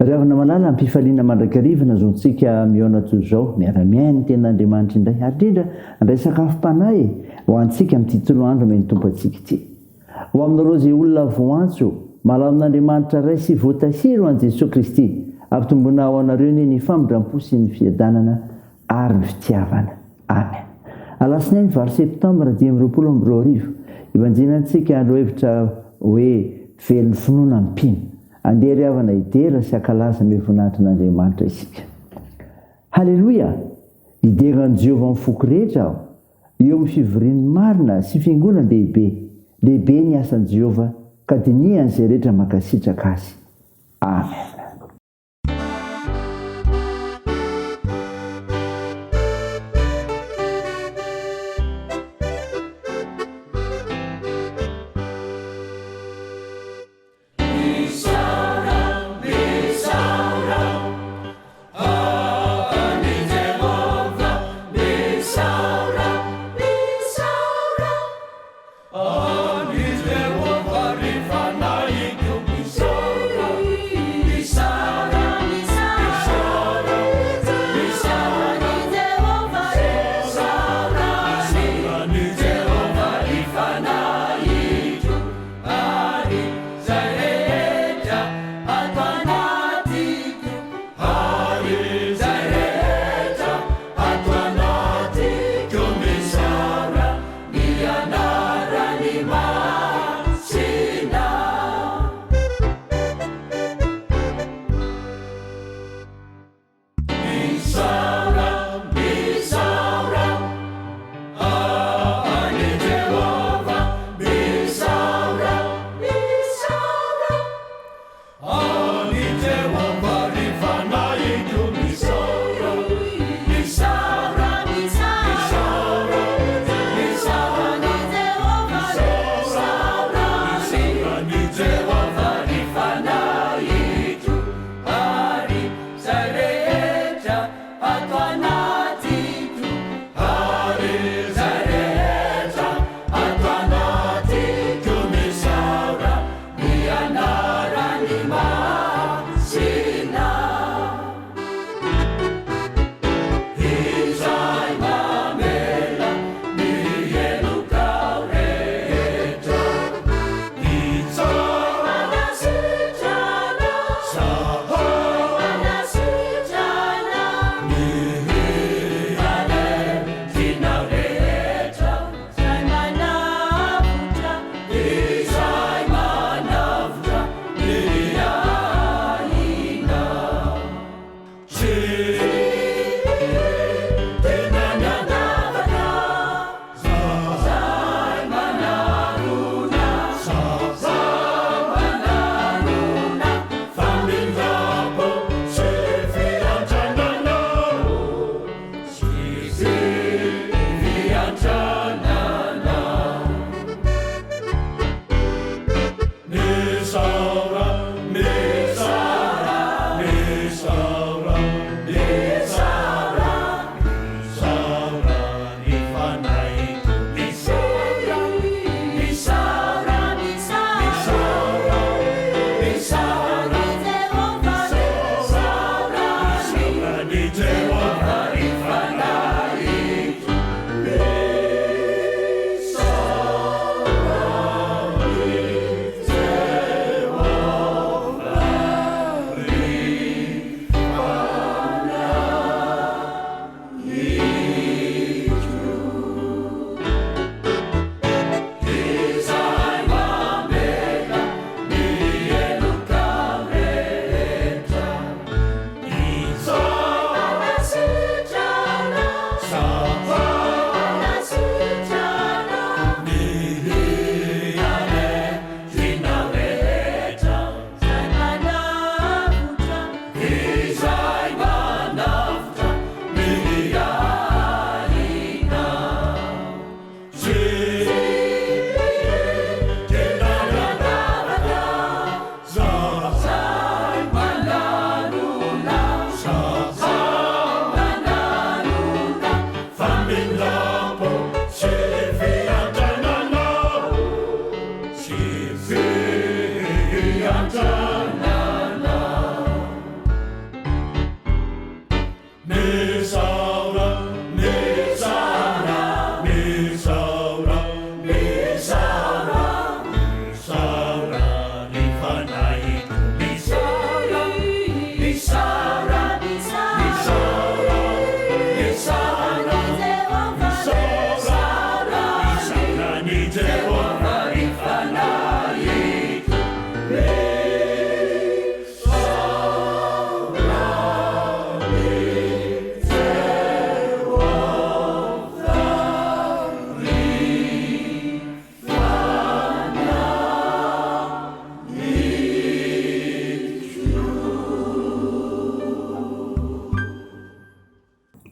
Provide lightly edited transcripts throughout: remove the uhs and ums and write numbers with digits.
Ry havana malala, am-pifaliana mandrakariva no azontsika mihaona toy izao, miara-miaina ny Tenin'Andriamanitra indray, ary indrindra handray sakafom-panahy ho antsika amin'ity toloandro omen'ny Tompo antsika ity. Ho aminareo izay olona voantso, malala amin'Andriamanitra Ray sy voatahiry ho an'i Jesoa Kristy, ampitomboina ho anareo anie ny famindram-po sy ny fiadanana ary ny fitiavana. Amen. Alatsinainy valo septambra 2025, ibanjinantsika lohahevitra hoe Velon'ny finoana ny mpino. Andeha ry havana hidera sy hankalaza ny voninahitr'Andriamanitra isika. Haleloia! Hidera an'i Jehovah amin'ny foko rehetra aho, eo amin'ny fivorian'ny marina sy fiangonan-dehibe. Lehibe ny asan'i Jehovah, ka dinihan'izay rehetra mankasitraka azy. Amen.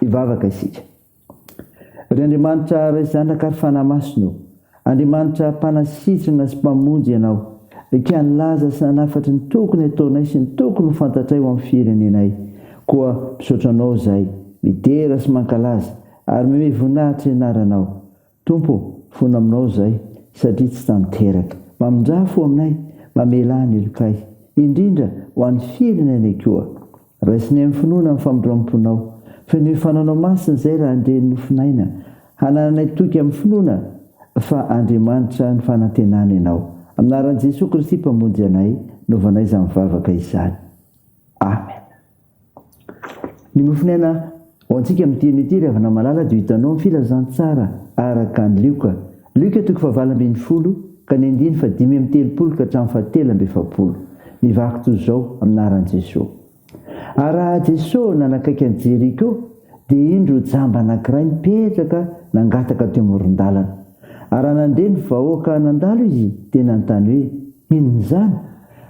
Hivavaka isika. Ry Andriamanitra Ray Zanaka ary Fanahy Masina ô, Andriamanitra mpanasitrana sy mpamonjy Ianao, ka nilaza sy nanafatra ny tokony hataonay sy ny tokony ho fantatray ho amin'ny firenenay. Koa misaotra Anao izahay, midera sy mankalaza ary meme voninahitra ny Anaranao. Tompo ô, fona aminao izahay, satria tsy tanteraka. Mamindrà fo aminay, mamelà ny helokay, indrindra ho an'ny firenenay koa. Raisinay amin'ny finoana ny famindram-ponao. Fenoy fananao masina izay raha handre ny nofon'aina, hanananay toky amin'ny finoana fa Andriamanitra ny fanantenana Ianao. Amin'ny anaran'i Jesoa Kristy Mpamonjy anay, naovanay izany vavaka izany. Amen. Ny mofon'aina ho antsika amin'ity anio ity ry havana malala dia ho hitanao amin'ny filazantsara araka an'i Lioka. Lioka toko fahavalo 12 ka ny andiny faha 35 ka hatramin'ny faha 43. Mivaky toy izao amin'ny anaran'i Jesoa. Ary raha Jesoa nanakaiky an'i Jeriko dia indro jamba anankiray nipetraka nangataka teo amoron-dalana. Ary raha nandre ny vahoaka nandalo izy dia nanontany hoe, Inona izany?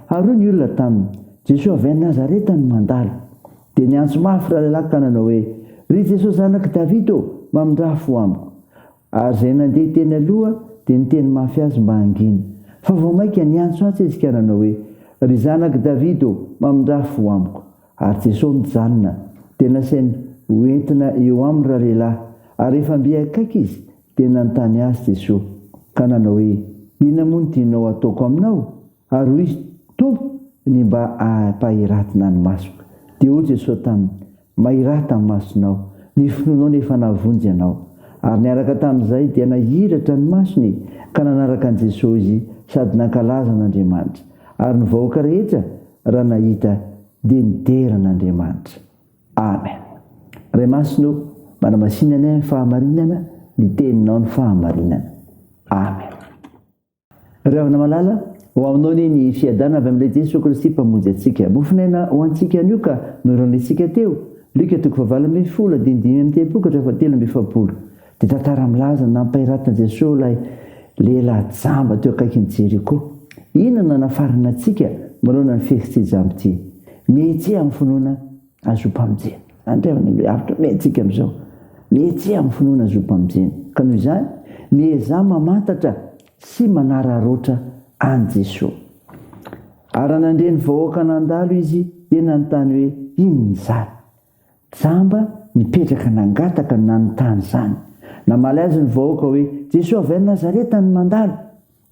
Ary hoy ny olona taminy, Jesoa avy any Nazareta no mandalo. Dia niantso mafy ralehilahy ka nanao hoe, Ry Jesoa zanak'i Davida ô, mamindrà fo amiko. Ary izay nandeha teny aloha dia niteny mafy azy mba hangina. Fa vao mainka niantsoantso izy ka nanao hoe, Ry zanak'i Davida ô, mamindrà fo amiko. Ary Jesoa nijanona, dia nasainy hoentina eo aminy ralehilahy, ary rehefa mby akaiky izy, dia nanontany azy Jesoa, ka nanao hoe, Inona moa no tianao hataoko aminao? Ary hoy izy, Tompo, ny mba hampahiratina ny masoko. Dia hoy Jesoa taminy, Mahirata ny masonao, ny finoanao no efa nahavonjy anao. Ary niaraka tamin'izay dia nahiratra ny masony ka nanaraka an'i Jesoa izy sady nankalaza an'Andriamanitra. Ary ny vahoaka rehetra raha nahita dia nidera an'Andriamanitra. Amen. Ray Masina ô, manamasina anay amin'ny fahamarinana, ny teninao ny fahamarinana. Amen. Ry havana malala, ho aminao anie ny fiadanana avy amin'ilay Jesoa Kristy Mpamonjy antsika. Mofon'aina ho antsika anio ka noranintsika teo, Lioka toko fahavalo 18, andininy 35 ka hatramin'ny fahatelo amby 40. Dia tantara milaza ny nampahiratin'i Jesoa ilay lehilahy jamba teo akaikin'i Jeriko. Inona no nanafarana antsika manoloana ny fihetsika jamba ity? Mihetseha amin'ny finoana azom-pamonjena. Andriamana no hafatra omentsika amin'izao. Mihetseha amin'ny finoana azom-pamonjena. Ka noho izany, miezaha mamantatra sy manararaotra an'i Jesoa. Ary raha nandre ny vahoaka nandalo izy, dia nanontany hoe, Inona izany? Jamba nipetraka nangataka nanontany izany. Namaly azy ny vahoaka hoe, Jesoa avy any Nazareta no mandalo.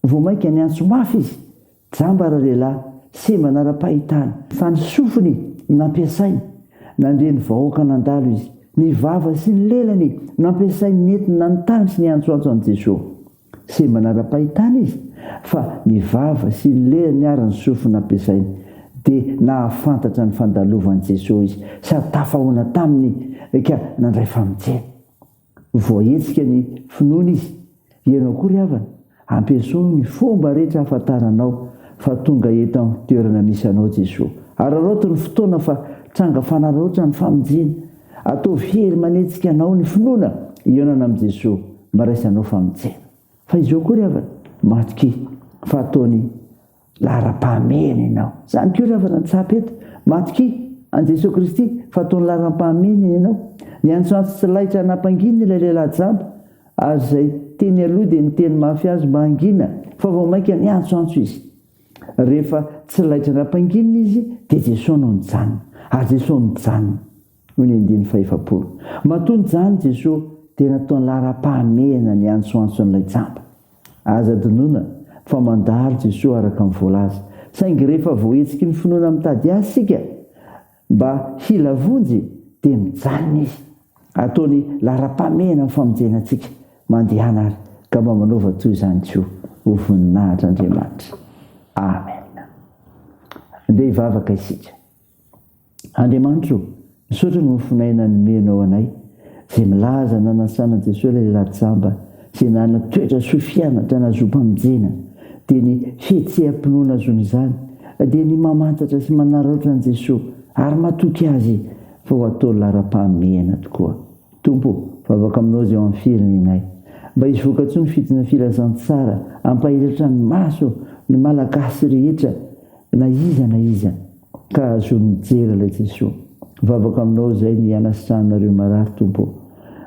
Vao mainka niantso mafy izy, Jamba ralehilahy, sembana ara-pahitana. Fa ny sofiny nampiasainy, nandre ny vahoaka nandalo izy. Ny vava sy ny lelany nampiasainy nentiny nanontany sy niantsoantso an'i Jesoa. Sembana ara-pahitana izy, fa ny vava sy ny lelany ary ny sofiny nampiasainy, dia nahafantatra ny fandalovan'i Jesoa izy, sady tafahoana taminy ka nandray famonjena. Voahetsika ny finoana izy. Ianao koa ry havana, ampiasao ny fomba rehetra ahafantaranao fa tonga eto amin'ny toerana misy anao Jesoa. Araraoty ny fotoana fa tranga fanararaotra ny famonjena. Ataovy hery manetsika anao ny finoana hihaonana amin'i Jesoa mba raisanao famonjena. Fa izao koa ry havana, matokia fa ataony laharam-pahamehana ianao. Izany koa ry havana ny tsapa eto. Matokia an'i Jesoa Kristy fa ataony laharam-pahamehana ianao. Niantsoantso tsy laitra nampanginina ilay lehilahy jamba, ary izay teny aloha dia niteny mafy azy mba hangina, fa vao mainka niantsoantso izy. Rehefa tsy laitra nampanginina izy dia Jesoa no nijanona. Ary Jesoa nijanona. Hoy ny andininy fahefapolo. Matoa nijanona Jesoa dia nataony laharam-pahamehana ny antsoantson'ilay jamba. Aza adinoina fa mandalo Jesoa araka ny voalaza. Saingy rehefa voahetsiky ny finoana mitady Azy isika mba hila vonjy dia mijanona Izy. Ataony laharam-pahamehana ny famonjena antsika. Mandehana ary ka mba manaova toy izany koa ho voninahitr'Andriamanitra. Amen. Andeha hivavaka isika. Andriamanitra o, misaotra noho ny fon'aina nomenao anay, izay milaza nanasana an'i Jesoa ilay lehilahy jamba, izay nanana toetra soa fianatra nahazoam-pamonjena, dia ny fihetseham-pinoana azony izany, dia ny mamantatra sy manararaotra an'i Jesoa ary matoky Azy fa ho atao laharam-pahamehana tokoa. Tompo o, vavaka aminao izay ao amin'ny firenenay, mba hisy vokatsoa ny fidina filazantsara hampahiratra ny maso ny Malagasy rehetra na iza na iza. Ka ahazoany mijery ilay Jesoa. Mivavaka aminao izay ny hanasitrananareo marary Tompo ô.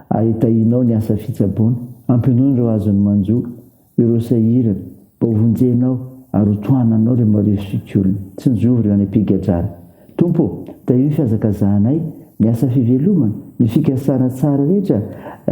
Ary tahianao ny asa fitsaboana. Ampinono ireo azon'ny manjo, ireo sahirana, mba ho vonjenao ary ho tohananao ireo marefo sy olona. Tsinjovy ireo any am-pigadrana. Tompo ô, tahio ny fihazakazahanay, ny asa fivelomana, ny fikasana tsara rehetra,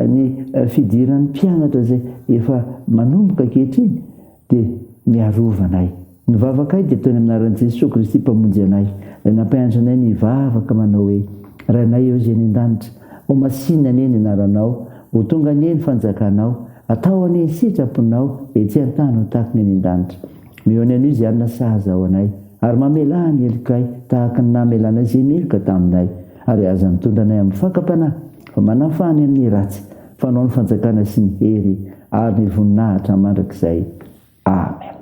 ny fidiran'ny mpianatra izay efa manomboka ankehitriny, dia miarova anay. Ny vavakay dia ataony amin'ny anaran'i Jesoa Kristy Mpamonjy anay, ilay nampianatra anay ny hivavaka manao hoe, Rainay eo izay any an-danitra, ho masina anie ny anaranao, ho tonga anie ny fanjakanao, atao anie ny sitraponao ety an-tany ho tahaka ny any an-danitra. Omeo ny anio izay hanina sahaza ho anay, ary mamelà ny helokay tahaka ny namelanay izay meloka taminay, ary aza mitondra anay amin'ny fakam-panahy, fa manafaha ny amin'ny ratsy, fa anao ny fanjakana sy ny hery ary ny voninahitra mandrakizay. Amen.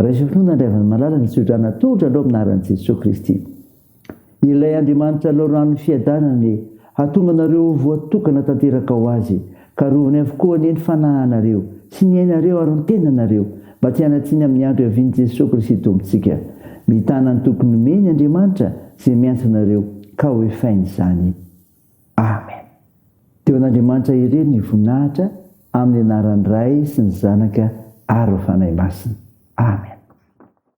Raiso finoana ry havana malala ny tsodrano atolotra anao amin'ny anaran'i Jesoa Kristy. Ilay Andriamanitra loharanon'ny fiadanana anie hahatonga anareo ho voatokana tanteraka ho Azy, ka arovany avokoa anie ny fanahinareo sy ny ainareo ary ny tenanareo mba tsy hanatsiny amin'ny andro hiavian'i Jesoa Kristy Tompontsika. Mitana ny toky nomeny Andriamanitra izay miantso anareo ka ho efainy izany. Amen. Teo an'Andriamanitra irery ny voninahitra amin'ny anaran'ny Ray sy ny Zanaka ary ny Fanahy Masina. Amen.